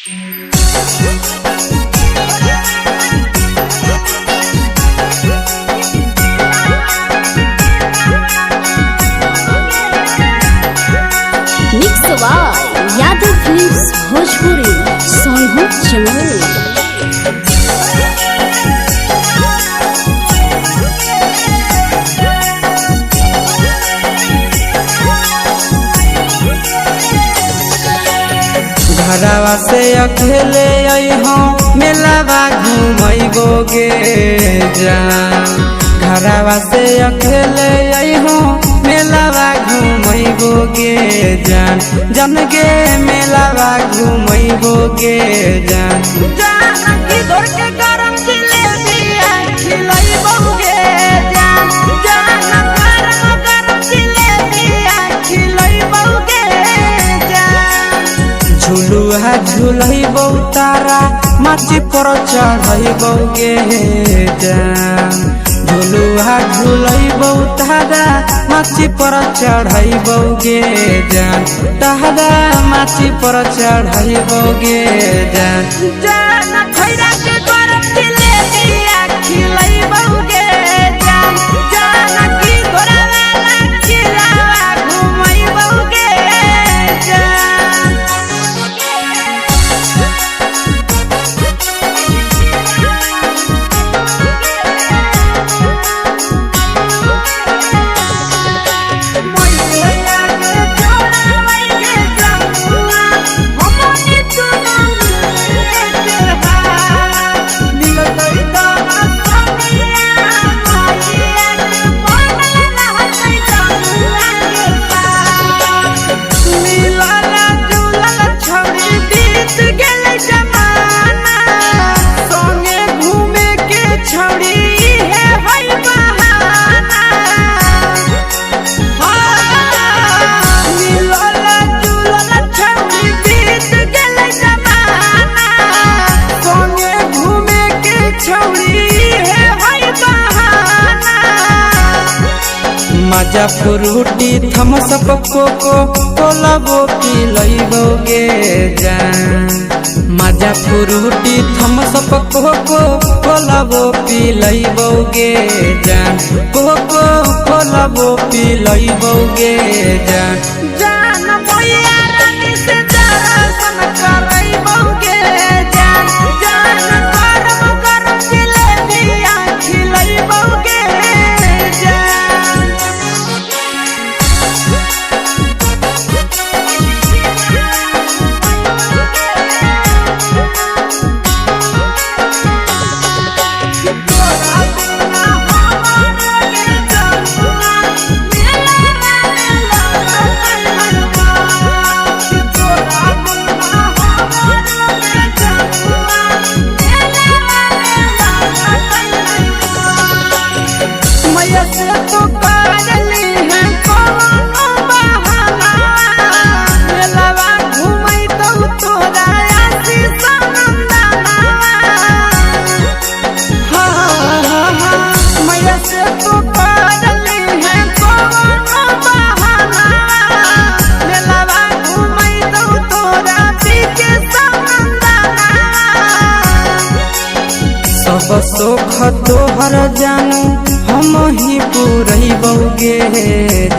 Mix by Yadav films Bhojpuri Sonhu Chamoli. घरवा से अकेले अइहो मेलावा घूमैबो गे जान। घरवा से अकेले अइहो मेलावा घूमैबो गे जान, जन गे मेलावा घूमैबो गे जान। जान की धर के गरम जिलेबिया खिलैबो गे जान, जान गरम गरम जिलेबिया खिलैबो गे जान। झुलुआ झुलैबौ तारा माची पर चढ़ैबौ गे जान। झुलुआ झुलैबौ तारा माची पर चढ़ैबौ गे जान, तारा माची पर चढ़ैबौ गे जान। जान खैरा के गरम जिलेबिया खिलैबौ गे जान, जान की गोरावाला खिलावा घुमैबौ गे जान। छौड़ी हे होई बहाना, मिलल जुलल छौड़ी बीत गेलै जमाना, संगे घूमे के छौड़ी हे होई बहाना। मजा फ्रूटी थम्सअप कोको कोलाबो पिलैबो गे जान। मजा फ्रूटी थम्सअप कोको कोलाबो पिलैबो गे जान, कोको कोलाबो पिलैबो गे जान। जान मैया रानी से दर्शन करैबो गे जान, जान गरम गरम जिलेबिया खिलैबो गे जान। मैया से तो करली है कोनो बहाना, मेलावा घुमैतौ तोरा आशीष नंदना। हाँ, मैया से तो करली है कोनो बहाना, मेलावा घुमैतौ तोरा पीके नंदना। सब सुख तोहर जानू हम ही पुरैबौ गे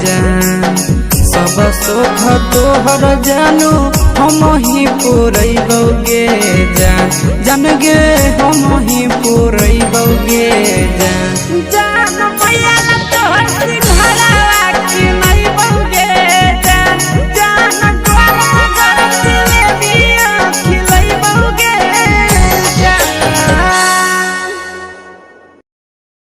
जान। सब सुख तोहर जानू हम ही पुरैबौ गे जान, जान गे हम ही पुरैबौ गे